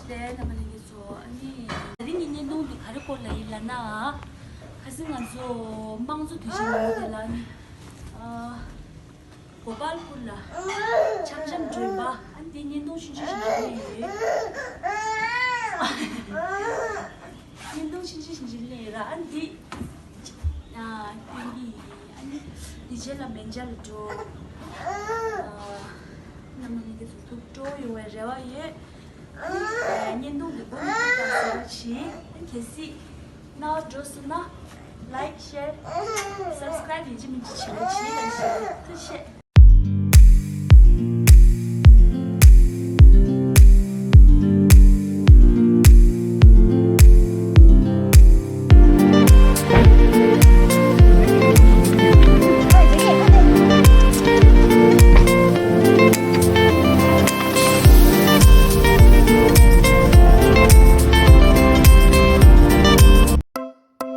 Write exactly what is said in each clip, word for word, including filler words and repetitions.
ཏེ་རྣམ་པ་ལྷན་རྒྱས་ཚོ། ཨ་ནི་དེ་རིང་གི་བརྙན་ཐུང་འདི་ག་རེ་སྐོར་ལ་ཡིན་ལབ་ན། ཁ་སང་ང་ཚོ་དམངས་གཙོ་དུས་ཆེན་ལ་དེ་ལ་ཨ་ནི་ཨ་གོ་པལ་པུར་ལ་འཆམ་འཆམ་སྒྲོལ་མ། ཨ་ནི་དེ་བརྙན་ཐུང་ཆུང་ཆུང་ཞིག་ལེན་ཡོད། བརྙན་ཐུང་ཆུང་ཆུང་ཞིག་ལེན་ཡོད་ར། ཨ་ནི་དེ་ཨ་སྟོན་གྱི་ཡིན། ཨ་ནི་དེ་རྗེས་ལ་མན་ཇ་ལ་འགྲོ། ཨ་རྣམ་པ་ལྷན་རྒྱས་ཚོ་ཐུགས་སྤྲོ་ཡོང་བའི་རེ་བ་ཡོད། ཨ་ནི་བརྙན་ཐུང་འདི་མགོ་ནས་མཇུག་བར་གཟིགས་རོགས་གྱིས། ཨ་ནི་གལ་སྲིད་རྣ་བར་འགྲོ་སོང་ན་ལའིཀ་ཤེར་སབ་སི་ཀ་རའིབ་ཡིན་གཅིག་མིན་གཅིག་བྱེད་རོགས་གྱིས། ལ་ཤེར། ཐུགས་རྗེ་ཆེ།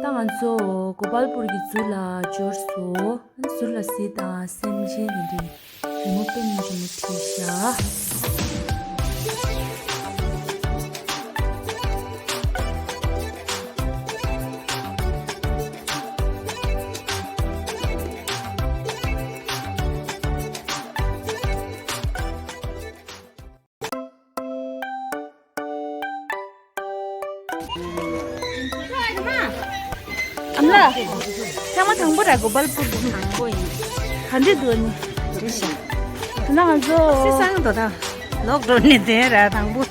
ད་ང་ཚོ་གོ་པལ་པུར་གྱི་ཛུ་ལ་འབྱོར་སོང་། ཛུ་ལ་གཟིགས་དང་། སེམས་ཅན་དེ་འདྲའི་རི་མོ་དཔེ་སྙིང་རྗེ་མོ་བྲིས་ཤག་ཨ་མ་ལགས། ཐེངས་མ་དང་པོ་ར་གོ་པལ་པུར་དུ། དང་པོ་ཡིན། ག་འདྲ་འདུག་ནི། འདྲ་ཤག་ད་ང་ཚོ་སི་སང་དོ་ད་ལོག་འགྲོ་ནི་དེ་ར་དང་པོ།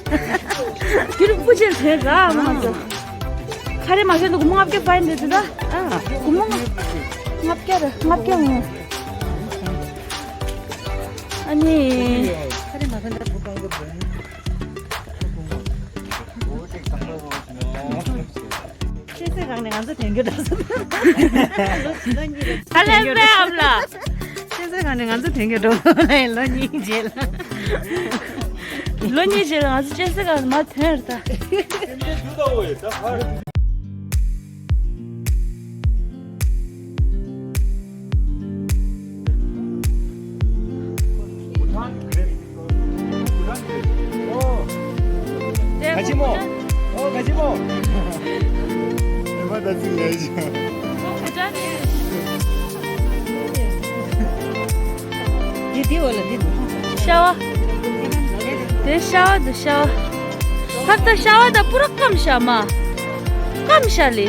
རྒྱུན་སྤུ་ཅན་དེ་ར་ང་ཚོ། ཁ་རེ་མ་ཤེས་འདུག་སྒོར་མོ་ལྔ་བརྒྱ་ཕ་ཡིན་དེ་དེ་ད། ཨ། སྒོར་མོ་ལྔ་བརྒྱ་ར་ལྔ་བརྒྱ་འོང་། ཨ་ནི། ཁ་རེ་མ་ཤེས་འདུག་ཆེ་ཚེ་གང་ནས་ང་ཚོ་དོན་རྒྱུ་འགྲོ་སོང་། ཨ་ལས་པའི་ཨམ་ལགས། ཆེ་ཚེ་གང་ནས་ང་ཚོ་དོན་རྒྱུ་འགྲོ་སོང་། ལོ་གཉིས་རྗེས་ལ། ལོ་གཉིས་རྗེས་ལ་ང་ཚོ་ཆེ་ཚེ་གང་ནས་མ་དོན་ར་ད། ག་ཅི་མོ། ཨོ་ག་ཅི་མོ། ཨེ་མ་ད་ཙི་ལས་ཅི། འདི་འདི་འོ་ལ་འདི་འདུག་ཤ་བ། དེ་ཤ་བ་འདུག་ཤ་བ། ཧབ་ད་ཤ་བ་ད་པུ་ར་སྐམ་ཤ་མ། སྐམ་ཤ་ལི།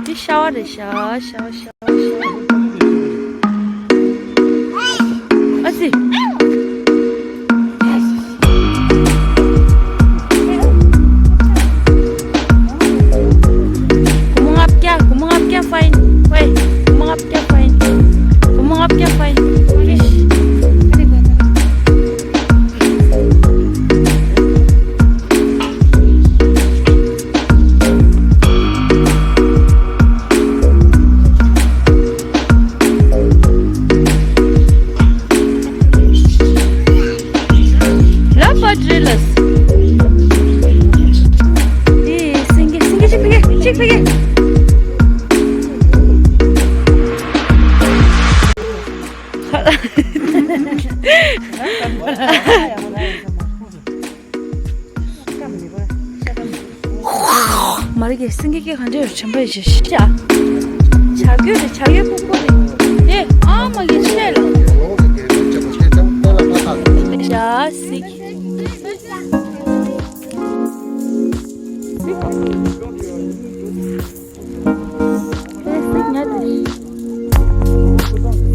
འདི་ཤ་བ་རེད་ཤ། ཤ་བ་ཤ་བ་ཤ་བ། ཨ་ཙི། སྒོར་མོ་ལྔ་བརྒྱ། སྒོར་མོ་ལྔ་བརྒྱ་ཕ་ཡིན། ཝེ། སྒོར་མོ་ལྔ་བརྒྱ་ཕ་ཡིན། སྒོར་མོ་ལྔ་བརྒྱ་ཕ་ཡིན། ཨིཤ། ལ་པ་ཏྲི་ལས། ཨེ་སེང་གེ་སེང་གེ་གཅིག་ཕ་གི་གཅིག་ཕ་གི། མ་རེད་གི། སེང་གེ་སྐད་ག་འདྲ་ཡོད། ཆམ་པ་ཡི་ཆེ་ཤ། བྱ་རྒོད་རེད། བྱ་རྒོད་ཕུག་པོ་རེད། ཨེ་ཨ་མ་གི་ཆེ་ལ། བྱ་སིག་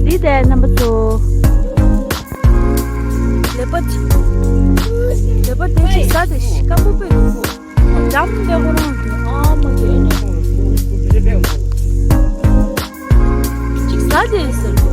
འདི་དེ་རྣམ་པ་ཚོ། ལེ་པར་ཌི། ལེ་པར་ཌི་དེ་ཞིག་ས་དེ་ཞིག་སྐམ་པོ་པོ་འདུག་འཇམ་པའི་ཁོ་རང་འདུག་ཨ་མ་གི་ཨེ་ནི་ཅིག་ས་དེ་ཟེར་གོ།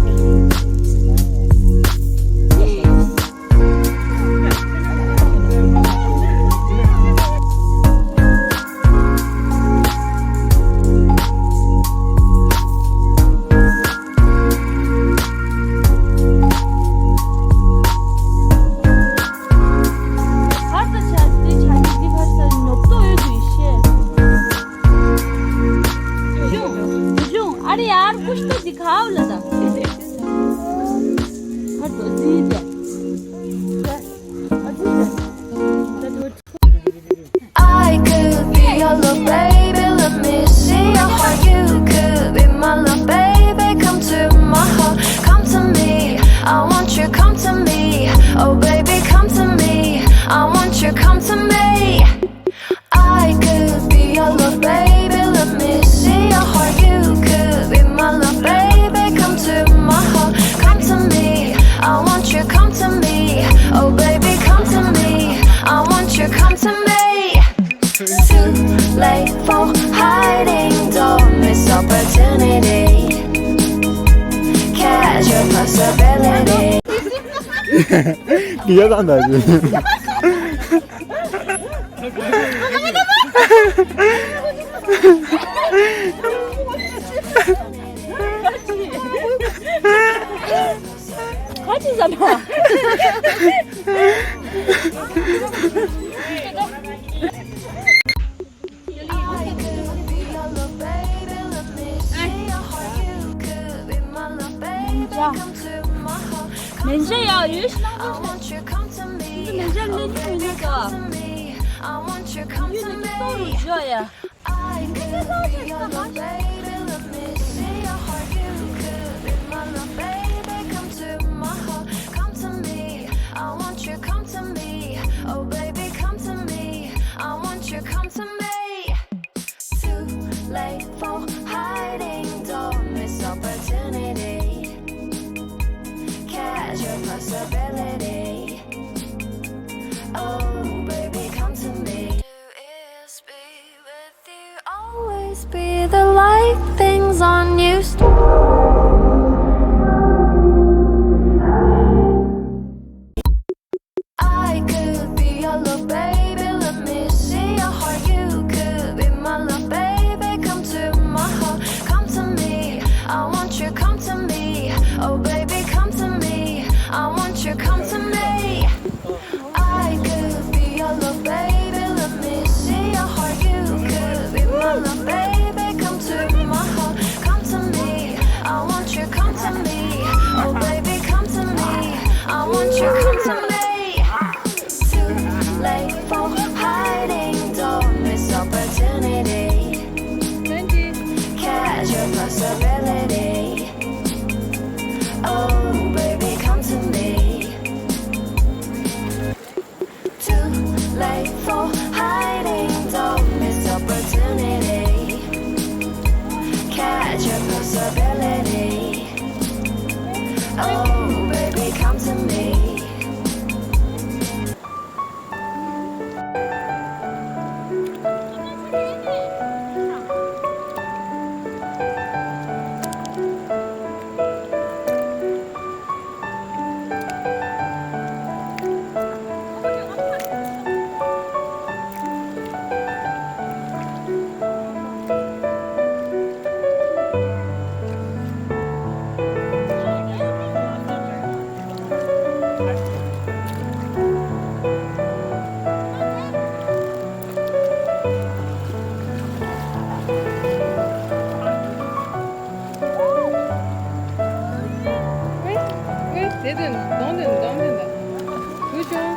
I want you, come to me. Oh, baby, come to me. I want you, come to me. I could be your love, baby. Let me see your heart. You could be my love, baby. Come to my heart, come to me. I want you, come to me. Oh, baby, come to me. I want you, come to me. Too late for hiding, don't miss opportunity. Catch your possibility. ཡ་ད་ད་ཡ། ཁ་ཅིག་ཟ་མ། མེན་ཇེ་ཡ་ཡོད་ཤི་ན། མེན་ཇེ་ལེ་ནི་མེན་ཇེ་ག་ཡོད་ནི་ཏོ་རུ་ཇོ་ཡ། I could be your love, baby, let me see your heart. You could be my love, baby. Come to my heart, come to me. I want you, come to me. Oh, baby, come to me. I want you, come to me. Too late for hiding, don't miss opportunity. Catch your possibility. Oh, baby, come to me. Is be with you, always be the light things on you. I could be your love, baby. Let me see your heart. You could be my love, baby. Come to my heart, come to me. I want you, come to me. Oh, baby, come to me. I want you, come to me. I could be your love, baby. Let me see your heart. You could be my love, baby. Come to my heart, come to me. I want you, come to me. Oh, baby, come to me. I want you, come to me. Too late for hiding, don't miss opportunity. Catch your possibility. Oh, baby, come to me. Too late for hiding, don't miss opportunity. Catch your possibility. Oh, baby, come to me. དེ་དེ་གདོང་དེ་གདོང་དེ་འདྲ་བུ་ཆུང་།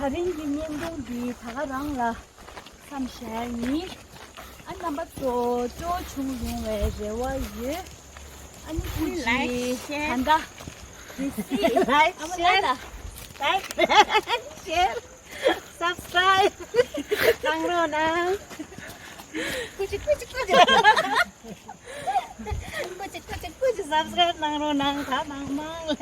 ད་རིང་གི་བརྙན་ཐུང་འདི་ད་ག་རང་ལ་མཚམས་བཞག་ཡིན། ཨ་རྣམ་པ་ཚོ་སྤྲོ་བྱུང་ཡོང་བའི་རེ་བ་ཡོད། ཨ་ནི་སྐུ་མཁྱེན། ད་ལྟ་གལ་སྲིད་ཨ་མ་ལ་ལ་like, share, subscribe གནང་རོགས་གནང་། ཀུ་ཅི་ཀུ་ཅི་ཀུ་ཅི། ཀུ་ཅི་ཀུ་ཅི་ཀུ་ཅི། སབ་སི་ཀ་རབ་གནང་རོགས་གནང་། ད་གནང་མང་ལེ།